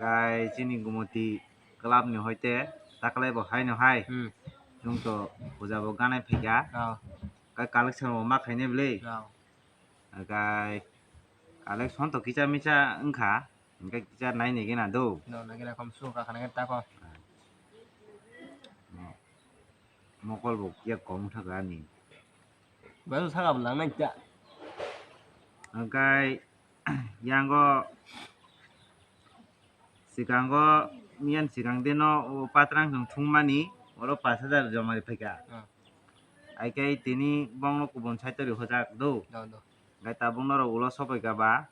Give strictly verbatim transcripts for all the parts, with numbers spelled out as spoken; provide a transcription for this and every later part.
Hai chini Gumoti club ni hoite taklai bo hai no hai. Hmm. Chwng to puja bo ganai phaikha. Oh. Kai collection bo ma khainai bwle. Oh. Kai collection to kicha micha wngkha. Hingke kicha nai ni gena do. No, nai gena kom su ka khana ta ko. Mokol bo kiya kom thaka ani. Baru saka bo lang nai ta. Hingke yango sikango miyan sikang deno o patrang chwng thungmani oro pash hajar joma ri phaikha. Ah. Ai kai tini bongno kubun saitori hojak do. Do, do. Gai tabuk norok ulo sopai ka ba.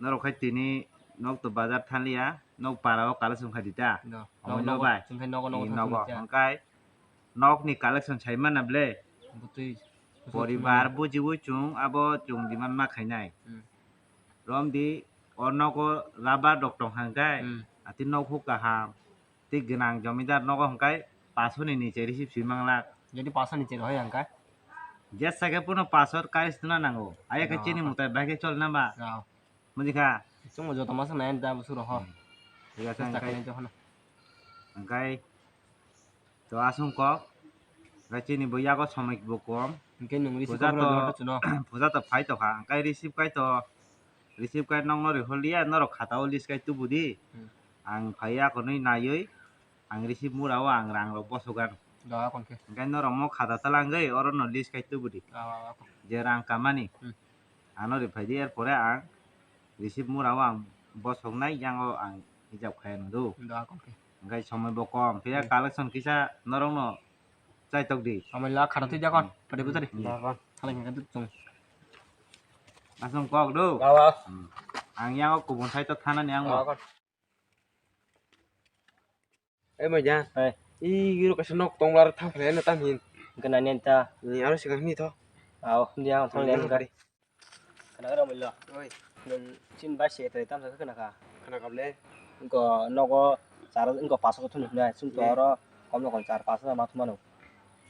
Norok khai tini nok to bazar thaliya, nok para o collection khai di ta. Do. Omo Nok, no nok, bai. Chwng khai nogo, nogo Ee, thang nogo. Thang Hingkai nok ni collection sai mana ble. Butui. Poribar bujiwi chwng abo chwng demand ma khainai. Hmm. Romdi o nogo rubber rok tong hang kai. Hmm. Ati nok huk kaham. Tei gwnang jomidar nogo hwnkhe pash ni niche receive swi manglak. Jadi pash ni niche rohoi hwnkhe? Jesa khe pono pash kais tuna nango. Aya khe chini mutai bai khe chol namba. Rao. Buji kha? Chwngbo joto masa nai da busu roho. Hmm. Thik ase, hwnkhe to aswng kok. Hwnkhe chini bo yago somoi bo kom. Hwnkhe nwng receive puja to phai tokha. Hwnkhe receive kai to. Receive kai nokno rihorliya, norok khata o list kai tubu di. Hmm. Ang phai akonwi naiwi, ang receive mura o ang rang rok bosok gano. Doa kon khe. Hingke norok mo khata talangwi oro no list kai tubu di. Ah, ah, ah. Je rang kamani. Hmm. Ano ri phai di, er pore ang receive mura o ang bosok nai yang o ang hijab khai ano do. Doa kon khe. Hingke somoi bo kom, phiya collection kisa norok no chai tok di. Amai la khara twi jakon, pade bujari. Hmm. Halai hingka duk chung. Asong kok do. Awa. Hmm. Ang yang o kubun sai to thana ni ang bo. Awa. Eh, mai ja. Hai. I giro kaisa nok tong lar thang phle na tam hin. Gana nen ta. Ni aro sika hini tho. Aw, dia thang len ka. Khna khe Ramwilo. Oi. Nwng chini bai se tei tamsa khe khna kha. Khna kha ble. Wngkha nogo char, wngkha paso thun hwnwi, chwng to oro kom no kom char paso ma thumano.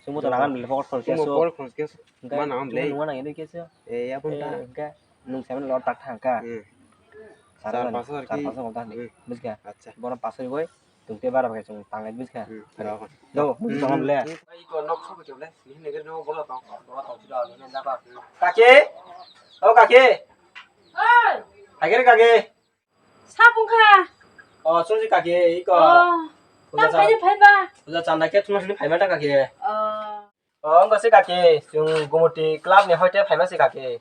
Chwngbo to nangan le pokot khol keso. Pokot khol keso. Hwnkhe ma nang le. Nungma nang le keso. Eh, ya pun ta. Eh, hwnkhe nwng seven lor tak thang kha. Eh. Char paso ar ki. Char paso kom ta hwnwi. Eh. Bujkha. Acha. Bono paso rwui. Tungte bara bai chwng tanglai bwskha. Hmm, aro. Do, hmm, tongam le. Hmm. Ai ko nok sok ke le. Ni ne gero bolo tong. Bolo tong sida ni ne jaba. Kaki? O kaki. Oi. Hagere kaki. Sapung kha. O, sunsi kaki, iko. O. Puja tam cha-, phai phai ba. Puja chanda ke thumna sini phai mata kaki. O. O, wngkha se kaki, chwng Gumoti club ni hoite phaima se kaki.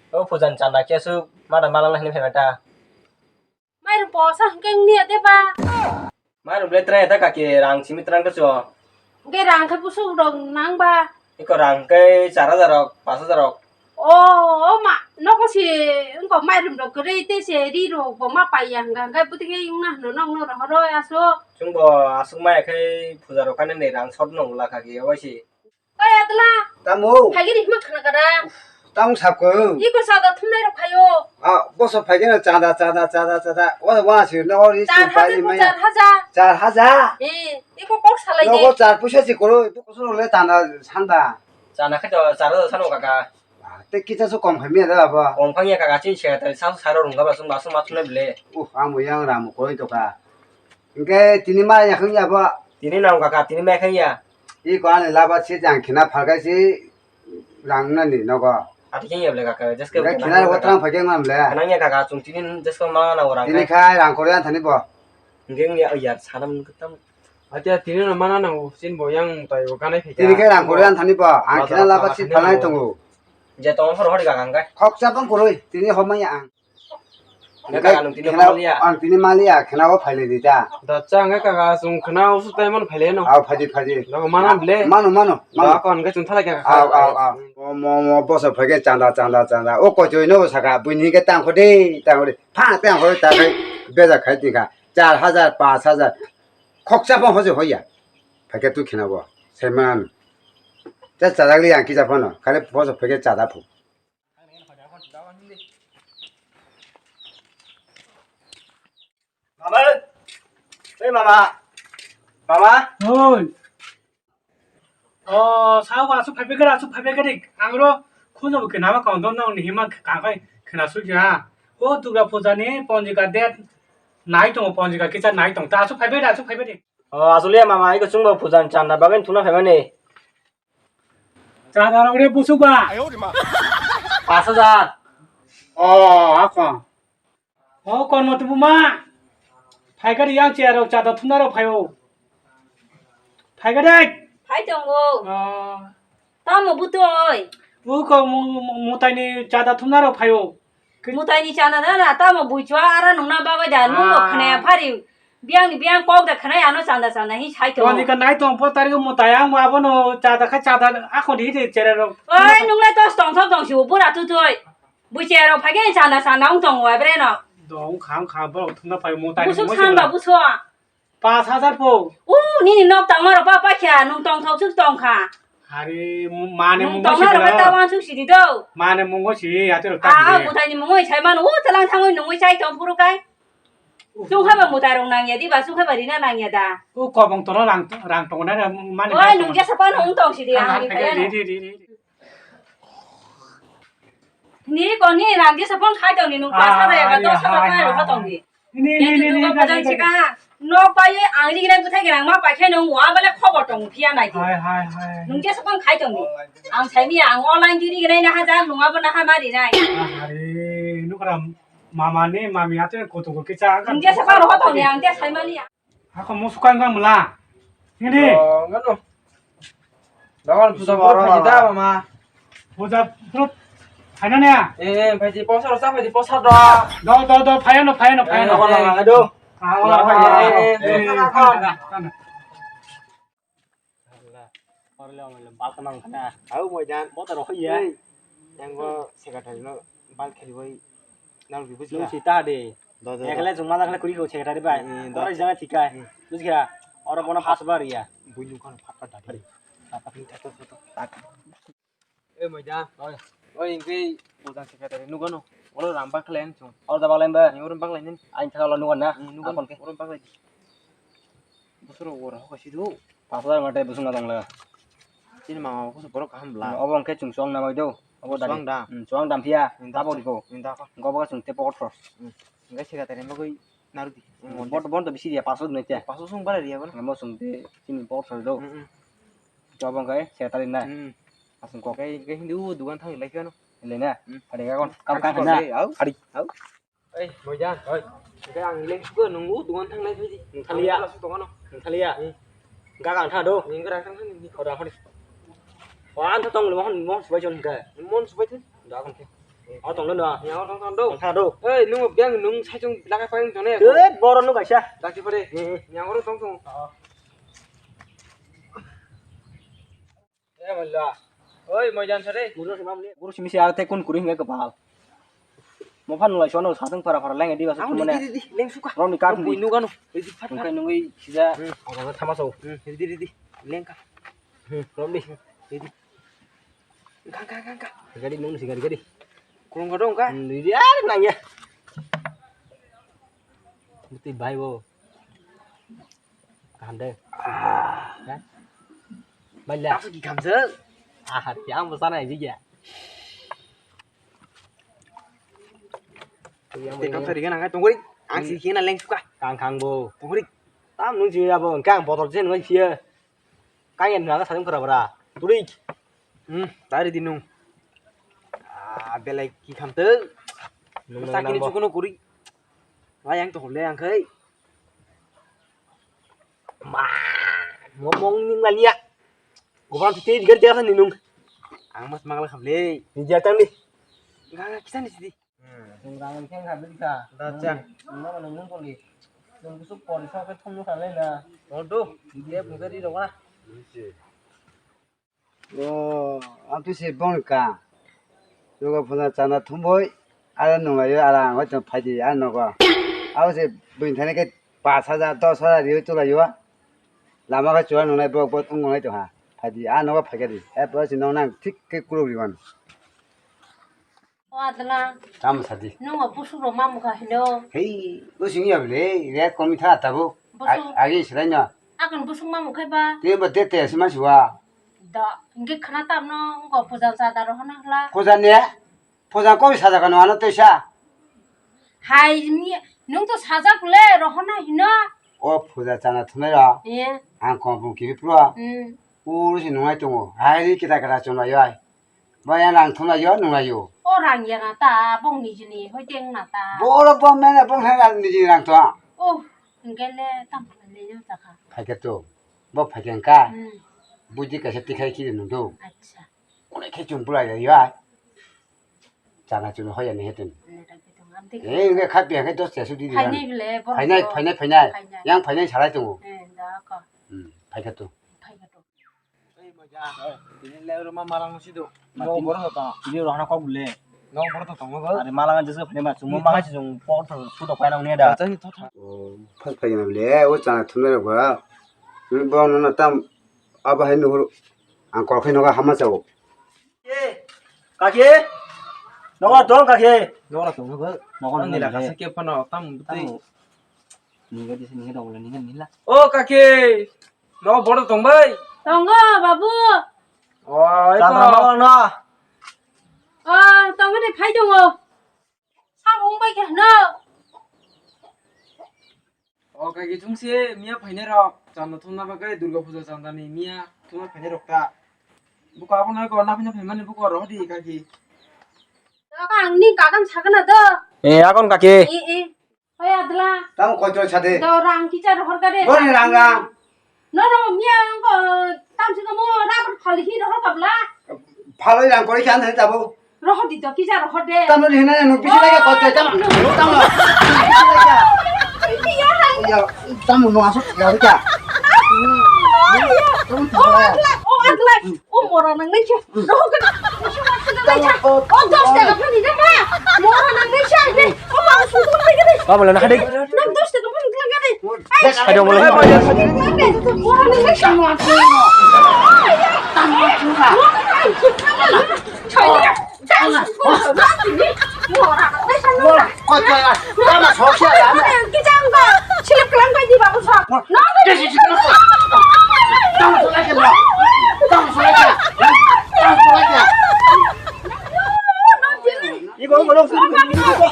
O puja ni chanda kesu mada malang hwnwi phaima ta. Mairum posa hwnkhe wngya de ba? Mairum le twrang ya ta kaki, rang simi twrang ta cho. Hwnkhe rang khe busuk rok nang ba? Iko rang khe char hajar rok, pash hajar rok. O, o ma, nogo se wngkha mairum rok kwrwi tei se ri rok bo ma paiya hwnkha hwnkhe bwtwi khe wngna hwno nokno rohorwi aswk. Chwngbo aswk maya khe puja rok khainani rang short no wngla kha khe, obo se. Oi atla. Tamo. Phaigini hima khna kada. Tamo sapko. Iko sada thumnai rok phaio. Ah, boso phaigini chada, chada, chada, chada. Wa, wa, si, no, ori, si, char hajar pai, ko maya. Char hajar. Char hajar? Eh, iko kok salai de. Nogo char puisa si koro, iko kosoro le chanda sanda. Chana khe to char hajar sano kaka. Ah, te kicha su kom khamya da ba. Kom khangya kaka chin se ta sa saro rungga ba sum ba sum ma thumnai ble. Uh, ang bo yang ram koi to ka. Hingke tini ma ya khang ya bo? Tini nang kaka, tini ma khang ya. I ko ani laba si jang khina phalkai si rang nani nogo. Ati khang ya ble kaka, just ke hingke khina ro kaka. Trang phai khe ngam le. Nang ya kaka, chung tini just ke ma na orang. Tini khai rang kori an thani bo. Hingke ya, ya, sanam ketam. Ati tini no mana nang sin bo yang tai bo ganai phai. Tini khai rang kori an thani bo. Ang khina laba si phalai tongo. Je tong hor hor kaka hingke. Khok cha bang koroi, tini homa ya ang. Hingke kaka, nwng tini khna-, maliya? Ang tini maliya, khna o phailai di ta. Da cha hingke kaka, chwng khna o su tai man phailai no. Aw, phaidi, phaidi. Nogo mana ble? Mano, mano, mano. Da kon hingke chwng thalai kaka. Aw, aw, aw. Mo, mo, mo, boso phaikhe chanda, chanda, chanda. O kochoi no saka, buini hingke tangkho de, tangkho de. Pha, tangkho de, ta khai, beja khai tingkha. Char hajar, pash hajar. Khoksa pho hoje hoya. Phaikhe tu khna bo. Seman. Cha chajak li ang kisa phano. Khali boso phaikhe chada phu. Mama, eh, mama, mama. Oi. Oh, sao asuk phai phai kara, asuk phai phai kara. Angro khunjo bo khna ma kong don nong ni hima kakai khna su ja. O Durga puja ni ponjika date Nai tongo ponjika kisa nai tong. Ta asuk phaibai de, asuk phaibai de. O, asuk le mama, iko chwngbo puja ni chanda bagwi thuna phaimani. Chanda rok re busuk ba. Pash hajar. O, ako. O, kormo tubuma. Phaikari yang chair rok chanda thuna rok phaio. Phaikari. Phai tongo. O. Tamo butu oi. Uko mu-, mu-, mutaini chada thumna rok phaio. Mutaini chana da na tamo buichwa ara nungna bagwi da nung bo Ah. Khnaya phari. Biang ni biang kok da khnaya ano chanda chanda hi sai to. Toni ka nai tong po tari mutai ang abo no chada kha chada akho di de chere rok. Oi nung lai tos tong thok tong si bura tu tu oi. Buichwa rok phage chanda chanda ung tong wa bre no. Dong kham kham bo thumna phai mutai. Busuk san ba buso. Pash hajar po. U, nini nok tangma rok pa pakya, nung tong thok suk tong kha. Hari mane Nung mungo tong si na rok ta kala. Wan suk sidi do. Mane mungo si ate rok Ah, ta. Buthai ni mungo sai mano, u talang thangoi nungoi sai tong phuru kai. Sung khaba mutai rok nangya di ba, sung khaba rina nangya da. U kobong toro rang rang tong na mane. Oi, nung jesa pa nung tong sidi ang ri kaya. Ri ri ri ri. Ni ko ni rang jesa pon khai tong ni nung pa sa da ya ba to sa ba kai ro tong di. Ni, ni, ni, ni, ni, ni, ni, ni. Nok pai ang ri gina buthai gina ma pai khe nung wa bale khobor tong phiya nai. Hai, hai, hai. Nung jesa pon khai tong ni. Ang sai mi ang online di ri gina na ha ja nung abo na ha ma ri nai. Hari nukra mama ni mami ate koto ko kicha. Nung jesa pon ro tong ni ang je sai ma ni. Ako mo suka enggak mula. Ini. Oh, enggak no. Dogon puja boro phaji da mama. Puja fruit. Haina ne? Eh, phaji posa rosa phaji posa do. Do do do phaya no phaya no phaya no. Dogon lang aduh. Ah, wala phaya. Eh, eh, eh, eh, eh, eh. Orle amle bal tamang khana. Au moidan. Bota rok ya. Yang go secretary no bal kheli bai. Nang bi buji. Nung si ta de. Do do. Ekle jung ma dakle kuri ko secretary bai. Hmm, do. Ora jana thika. Hmm. Buji kha. Ora bono pas bar ya. Buji kan phat phat dadi. Phat phat ni thata thata. Eh moidan. Oi. Oi ingke moidan secretary nugo no. Oro ram bak khlai ang chung. Oro da bak lai ba. Ni oro bak lai nin. Ain thaka lo nugo na. Hmm, nugo. Akon ke. Oro bak lai. Bosoro oro ho kasi do. Pas bar mate busung na tong la. Chini mama ko borok kaham bla. Obo hwnkhe chwng chwng na bai do. Obo dari. Chwng da. Hmm, chwng dam phiya. Hmm, da. Abo riko. Hmm, da ko. Gobo chwng te pokot sos. Hmm. Hwnkhe sega tare bagwi narwdi. Hmm, bon, bon to bisi dia paso nai te. Paso sung bara dia bono. Amo sung te chini pokot sos do. Hmm, hmm. Obo hwnkhe sega tare na. Hmm. Asung kok. Hwnkhe, hwnkhe hindi u dugan thang lai phiya no. Lai na. Hmm. Hari ka kon. Kam ka na. Au. Hari. Au. Ei, Moijan. Oi. Hingke ang leng suka nunggu dugan thangnai phaidi. Nung thaliya. Ang suka tongano. Nung thaliya. Hmm. Hingke ang thado. Hingke ang thang thang ni. Khoda khori. O, ang tong mohon, mohon subai jon hingke. Mohon subai thun. Da kon ke. O, tong do. Yang orang tong do. Tong thado. Ei, nung biang nung sai chung lakai paing jone. Dut, boro nung kaisa. Daki pare. Hmm. Yang orang tong tong. Oh. Eh, malla. Oi, Moijan sare. Guru simi si arte kun kuri hinga kepal. Mo phan nulai sono sateng para para leng di basu. Aku di di di leng suka. Rom ni kak di. Nugano. Di di fat. Mungkin nungui sida. Hmm. Orang sama so. Hmm. Di di di leng ka. Hmm. Rom di. Di di. Kang kang kang kang. Gari nung si gari gari. Kurung kadong ka. Hmm, di di ah nang ya. Buti bai bo. Kaham de. Ah. Ha? Baila. Aku ki kamjak. Ah, yang besar aja ya. Yang Te kam sari gana tongori. Ang si kena leng suka. Kang kang bo. Tongori. Tam nung si abo kang botol sen ngai sia. Kang yang naga saling pura pura. Turi. Hmm, tari dinung. Ah, belai ki kamte. Nung nang bo. Sakini chukuno kuri. Wah, yang to hole yang kai. Ma, ngomong ning lania. Gobang tu tei digar dia kan ninung. Ang mas mangla khamle. Ni dia tang di. Enggak, enggak, kita di sini. Enggak, enggak, enggak, enggak. Dah, cang. Enggak, enggak, enggak, enggak. Nung kusuk pori sa ke thum lu khamle na. Waduh, dia buka di dong lah. O, ang tu se bong ka. Yoga phuna chana thumboi, ara nunglaio, ara ang hoito phaidi, a nogo. Abo se buini thani khe pash hajar, dos hajar riyo chulaio. Lama khe chura nungnai bok bok wng nai tongha. Phaidi, a nogo phaikha di. E pore se nong nang thik khe kuruk riwan. O adla. Tamo sadi. Nung o busuk rok ma mukha hino. Hei, busuk ya bile, re komi tha tabo. Busuk. Agi sirai na. Akon busuk ma mukhai ba. Te ba te te sima siwa. Da, ngi khana tam no, ngo puja sa daro hana hla. Puja ne? Puja koi sa daga no ano te sa. Hai ni, Nwng to sajak le rohorna hino. O puja chana thumai rok. Eh. Ang kong bung kibi pro. Hmm. Uru si nungai tongo. Hai ri kita kita chumai yai. Bo yang rang thumai yo nungai yo. O rang ya na ta bong ni jini hoi teng na ta. Boro bo mene bong hai rang ni jini rang to. Oh, hingke le tam le yo ta kha. Phaikhe to. Bo phaikhe ka. Hmm. Buji kaisa tikhai kiri nungdo. Acha. Kone khe chum pula ya ya. Chana chuna hoya ni hetin. Neta kitung am tik. Eh, nge khat biya khe dos chasu di di. Phainai bile, borok Phainai, to. Phainai, phainai. Phainai. Yang phainai salai tongo. Eh, da ka. Hmm, phaikha to. Phaikha to. Ei, moja. Tini le ruma malang si do. No, borok to tong. Tini rohna kok bile. No, borok to tong, no, bol. Are malang jesa phainai ma, chuma Ni malang tho. Si jung por to, pu to painang ne da. Tani tho, tho. Oh, phai phai na bile, o chana thumai rok ba. Ni bo no na tam, aba hai no, ang kol khai no ga hama chao. Kaki? Nogo tong kaki? Nogo tong nogo. Nogo Ani nila nila kasa ke. Ke pano tam butui. Tamu. Ninga dise ninga dong le ninga nila. O kaki. Nogo bodo tong bai. Tongo babu. O Tama eko. Nogo no. O tongo de phai tongo. Samung bai ke no. O kaki chungsi miya phainai rok chanda thumna bagwi Durga puja chandani miya thumna phainai rok ta. Buko abono eko na phaina phaimani buko rohdi kaki. Ang ni kakan sakana do. Eh, akon kaki. Eh, eh. Oi adla. Tamo koi toi sade. Do rang kicha rohor kare. Bori rang rang. No, no, miya ang ko tam si ko mo rabar phali hi rohor kabla. Phaloi rang kori khan hai tabo. Rohor di to, kisa rohor de. Tamo ni hinane no bisi lagi kau cai tamo. Tamo. Iya, hai. Ya, tamo no asuk ya ka. Oh, agla, oh, agla. Oh, mora nang nai kya. Rohor ka. Tamo. Oh, dos taka pani de ma. Mora nang nai kya. Oh, ma su tu de. Tamo le na hadik. Nang dos taka pani de. Ayo, boleh. Ibu, ibu, ibu.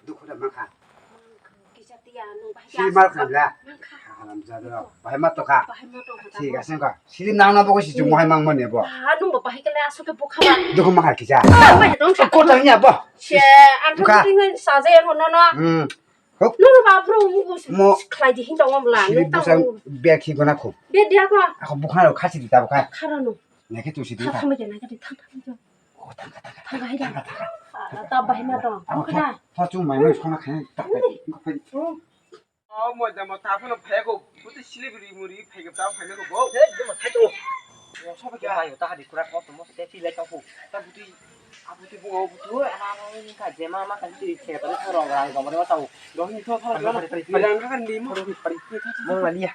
Dukhu da mankha. Kisa tiya, nung bahai Si kisa mal khan la. Mankha. Haram jada. Bahai ma to kha. Bahai ma to kha. Thik ase kha. Sidi nang na bogo si chung bahai mang mane bo. Ah, nung bo bahai kele asu ke bokha ba. Dukhu mankha kisa. Ah, bahai dong sa. Ko tang ya bo. Se, ang Bukha. Thung thung saje ang no no. Hmm. Hop. No no ba bro mu bo Mo. Khlai di hin dong la. Sidi Nung tang busang mu. Bek hi gona khu. Be dia ko. Ako bukha ro khasi di ta bukha. Khara no. Naikhe tusi di Thang kha. Thang thang thang thang. Oh, thang kha, thang kha, Thang kha, thang kha, thang kha. Ah, ta bahai ma tong. Tamo Khna. Tho, tho, chung mai mai sona khe, tak, tak, tak, tak. Oh, mo jamo ta phano phai ko. Buti silibri muri phai ko ta phai ko bo. He, jamo thai to. Yo, soba kya? Yo, ta hadi kura ko, mo te ti le ka ko. Ta buti, a buti bo, buti. Oi, ama, ama, ni ka jema ma ka ti che ta thang rong rang ko mo ta. Rohini tho, tho, tho. Pari, pari, pari. Pari, ang ka ni mo. Pari, pari, pari. Mo mania.